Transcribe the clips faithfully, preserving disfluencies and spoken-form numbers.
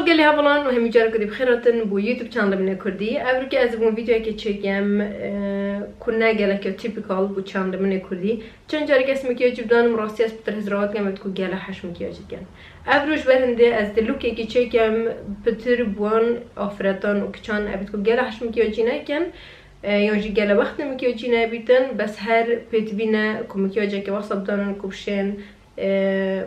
Gelê hevalan û hemî careke dî bi xêr hatin bo YouTube channelê min ê Kurdî. Evroke ez ê bo videoyekê çêkim, e, ku ne gelek ya typical bo channelê min ê Kurdî. Çend carek ez mikyajî bidanim, rastî ez pitir hizravat kem, ev ku gelek heş mikyajî dikin. Evro ji ber hindê ez di lookekî çêkim, pitir bi wan afretan û kiçan, ev ku gelek heş mikyajî nekin, e, yan jî gelek wext mikyajî nebîtin, bes her pêtivî ne ku mikyajeke wesa bidanin ku bişên, e,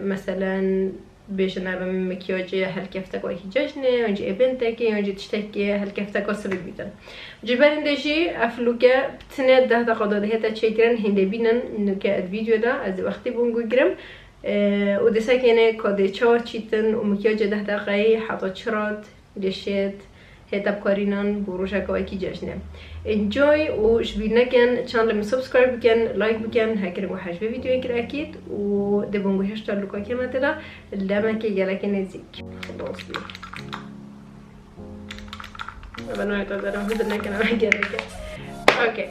meselen, bêjin ev mikyajê helkefteka wekî cejnê, yan jî êbentekê, yan jî tiştekê helkefteka sivî bîtin. Ji ber hindê jî ev lûke tenê deh deqa de dihête çêkirin, hindê bînin, nuke di vîdeo de ez ê wextî bûn gugirim. Û dê sekêne ka dê çawa çîtin û mikyajê deh deqeyî heta çi rat dê şêt hête bikarînan bo rojeka wekî cejnê. Enjoy û ji bîr nekin, channelê min subscribe bikin, like bikin, heger we hej vê vîdeoyê kir ekîd û dê bûn guhêşta lûka kêmetê de lemekê gelekê nêzîk. Xilas bû. Eve nayê te derim, hizir nekin, eve gerek e. Okey.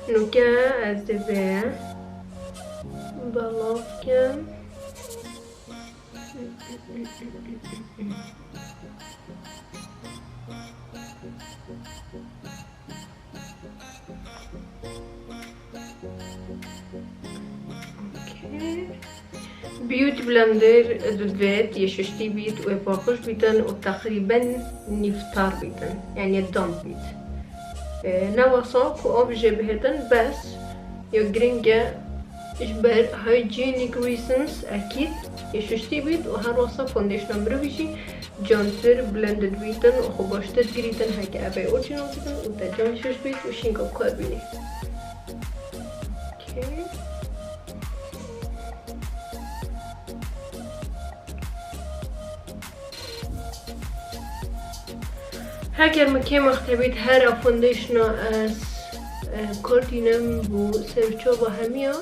Nuke ez dê vê belav kim. Okey. Beauty blender divêt yê şiştî bît û ê paqij bîtin û teqrîben nîvtar bîtin, yanî damp bît. E, ne wesa ku av jê bihêtin, bes ya giring e ji ber hygienic reasons ekîd yê şiştî bît û her wesa foundationa mirovî jî cantir blended bîtin û xwe baştir girîtin, heke ev ê orîjinal bîtin û te can şiş bît û şînka bi kar bînî. Okey. Heger min kêm wext hebît, her a foundationa ez, e, kar tînim bo ser çava hemiya.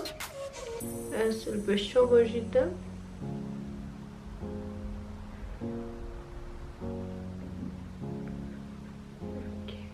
Ez li pêş çava jî didim. Okey.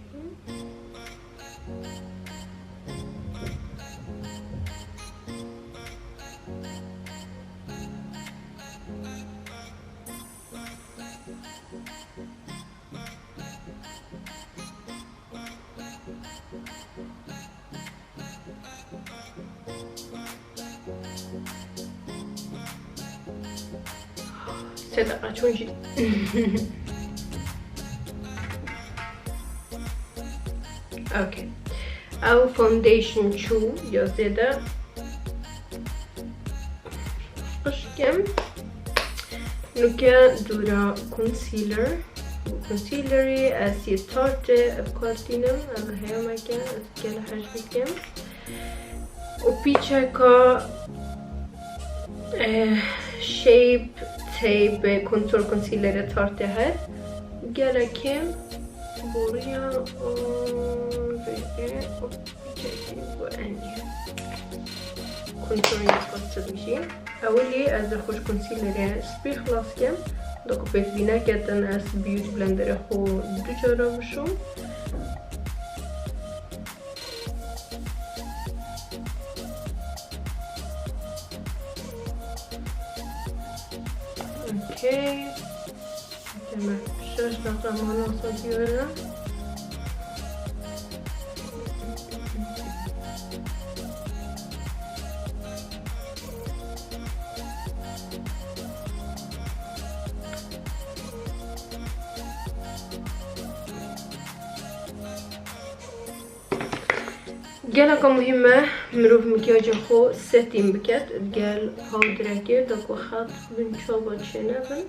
Sê deqa çûn jî. Okey. Ew foundation çû ya zêde xişk e. Nuke dûra concealer. Concealerî ez yê Tarte bi kar tînim. Ev heyameke ez gelek hej dikim. Û pîçeka, eh, Shape Tape contour concealerê Tarte her. Gelek kêm boriya, o, vê, o, pîçekî bu enî. Contouring paste jî. Ewilî ez ê xwe ji concealerê spî xilas kim. Da ku pêtivî neketin, ez beauty blenderê xwe du cara bişom. Okey. Demek şeş deqa mane wisa diyore. Geleka muhîm e, mirov mikyajê xwe setîn biket, digel pawdirekê, da ku xet bin çava çênebin.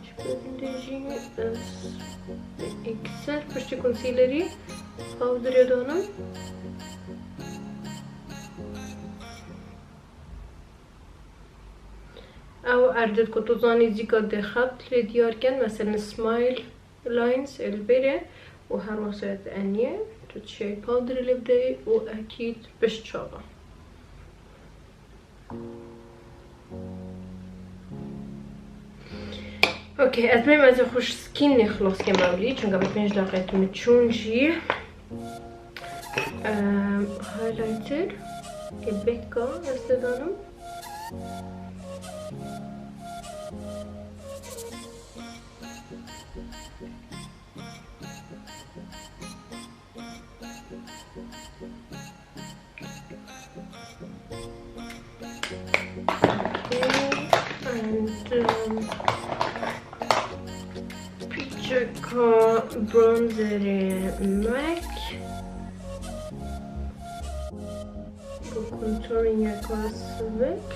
Ji ber hindê jî ez ekser piştî concealerî pawdirê danim. Ew erdê ku tu zanî zîka dê xet lê diyar ken, meselen smile lines ê li bêrê û her wesayet eniyê tu çiyayî powderê lê bideyî û ekîd pişt çava. Okey, ez bêm ez ê xwe ji skinê xilas kem ewlî, çunke bi pênc deqe tu min çûn jî. Em, highlighter ê Becca ez tê danim. And, um, piçeka bronzerê MAC. Bu contouringeka sivik.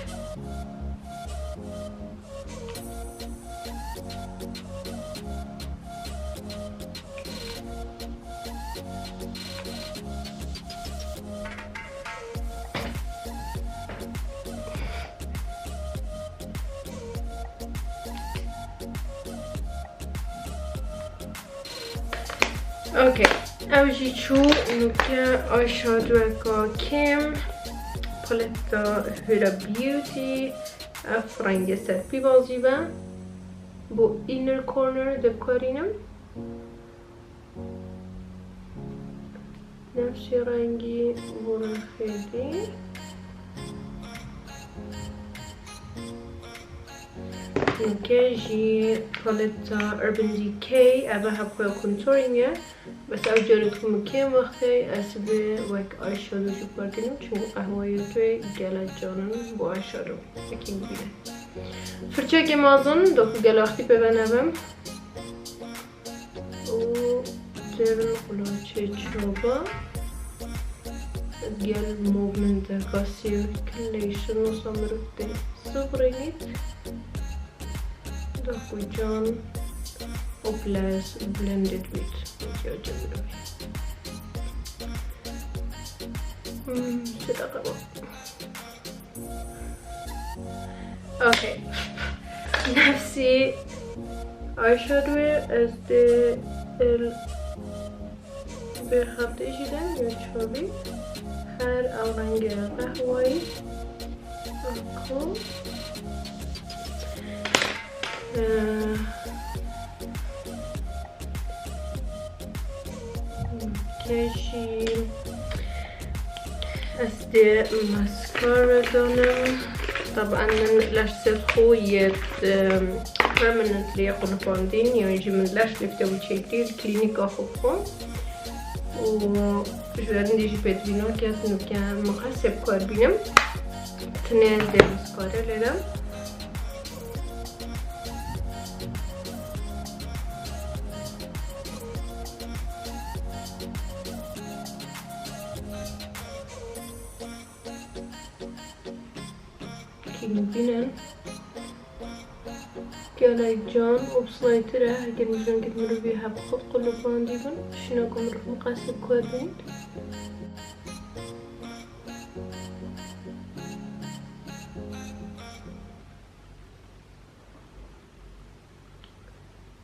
Okay. Ew jî çû nûke eyeshadoweka kêm, paleta Huda Beauty, ev rengê serpîvazî be. Bo inner corner dê bikarînim. Nefsî rengî bo rexê dî. Nûke jî paleta Urban Decay, ev hebxwe contouring e. Bes ew carê dikim kêm wextê ez bi wek eyeshadow jî bikar tînim, çunku qehweyê wê gelek can in bo eyeshadow. Wekî bibîne. Firçekê mezin, da ku gelek wextî pê ve nebim. Û cêrn qulaçê çava. Gel movement derkasî kileyşin wisa mirov tê sivrênît. Da ku can û plus blended bît. Ya cemre. Hmm, sedaka bak. Okay. Nefsî eyeshadow ez dê el bê xeltê jî dem ya çavî. Her ew rengê qehwayî. Ako. Ee, Keşî. Ez dê mascara danim. Taban min leş ser xwe yê, em, permanently qulipandîn, yan jî min leş lifte û çêkirî, klînîka xwe bixwim. Û ji ber hindê jî pêdivî naket, nûke min qasê bikar bînim. Tinê ez dê mascara lê dem. Kî bînin. Gelek can û bi sinaytir e, heger mijankê mirovî heb xwe qulipandî bin, şîna ku mirov miqasî bikar bînin.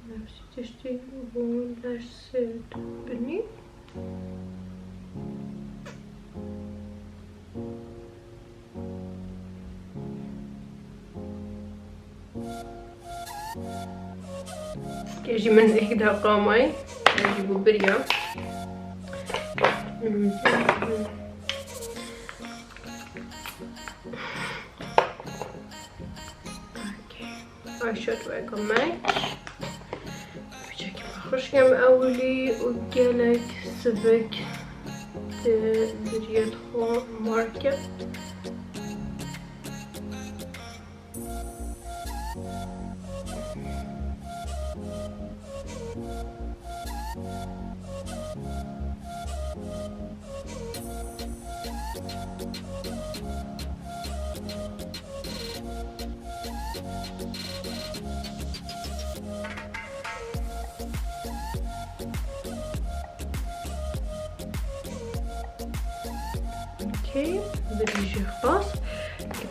Nefsî tiştî bû leş sêr binî. Kê jî min êk deqa may, ez jî bû biriya. Eyeshadow weke me. Piçekî xweşik e ewilî û gelek sivik di biriyet xwe marke. Okay, birî jî xas.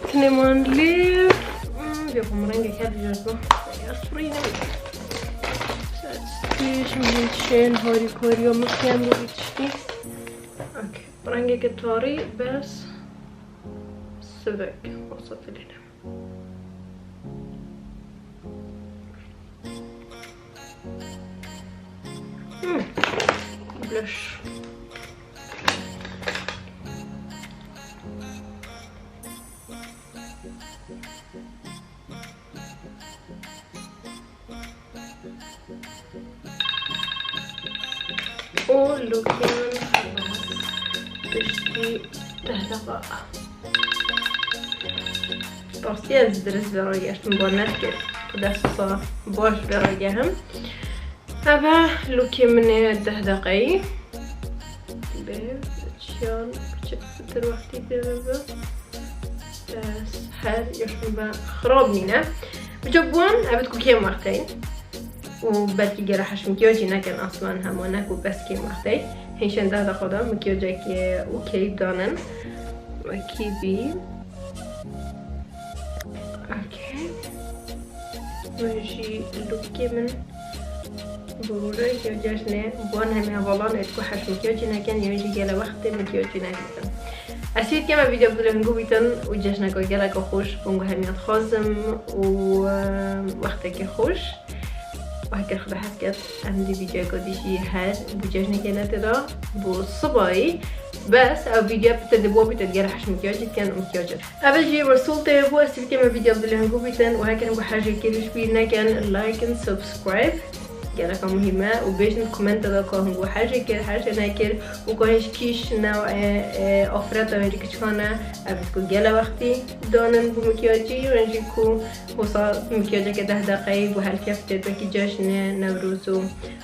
Tinê man lê, hmm, vê xwe min rengek her dijaz bim. Ya sprî ne. Stêj min şên harîkariya min kem bo vî tiştî. Okay, rengeke tarî bes sivik. Wasa dilê ne. Hmm. Blush. û lookê min xelas. Piştî deh deqa. Rastî ez dirist vê ragihiştim, bo nedikir ku dest wisa baş vê ragihim. Eve lookê min ê deh deqeyî. Bê çiyan pitir wextî pê bibe. Bes her yaş min be xirab nîne. Bica buan evet ku kêm wexteyî. Û belkî gere heş mikyajî nekin aslan hema ne ku bes kêm wexteyî. Hêşên deh deqa de mikyajekê okey danin. Wekî bî. Okey. Min jî lookê min bi rojek ya cejnê, wan hemî hevalan êt ku heş mikyajî nekin, yan jî gele wextê mikyajî nedîtin. Ez hît keme vîdeo bi dilê hingû bîtin û cejneka geleka xweş bi hingû hemiyan dixwazim û, em, wextekê xweş. Û heker Xuda hez ket, em di vîdeoyeka dî jî her bi cejnekê ne tê de, bo sibayî. Bes ev vîdeo pitir di bo bîte digere heş mikyajî dikin û mikyajê. Ev jî Resul tê bo ez tî bikeme vîdeo bi dilê hingû bîtin û heker hingû hejê kir ji bîr nekin, like and subscribe. Geleka muhîm e û bêjin komenta de ka hingû hejê kir, hejê nekir û ka hêj kîş ne, e, e, afreta wê jî kiçikan e. Ev ku gele wextî danin bo mikyajî, wê jî ku wisa mikyajeke deh deqeyî bo helkeftê, wekî cejnê, Newroz û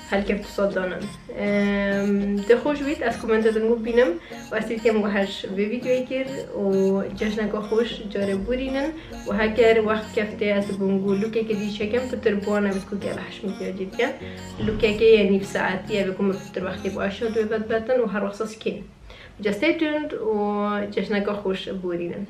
helkeft wisa danin. Em, te xweş bît, ez komenta din bînim û ez tî dikem ku hej vê vîdeoyê kir û cejneka xweş carê bûrînin û heker wext keftê ez dibûm ku lookeke dî çekim pitir buan e bit ku gele heş mikyajî dikin. Lookeke yê nîv saetî ye, ku me pitir wextî bi aşa dû vet betin û her wexsa skîn. Just stay tuned û cejneka xweş bûrînin.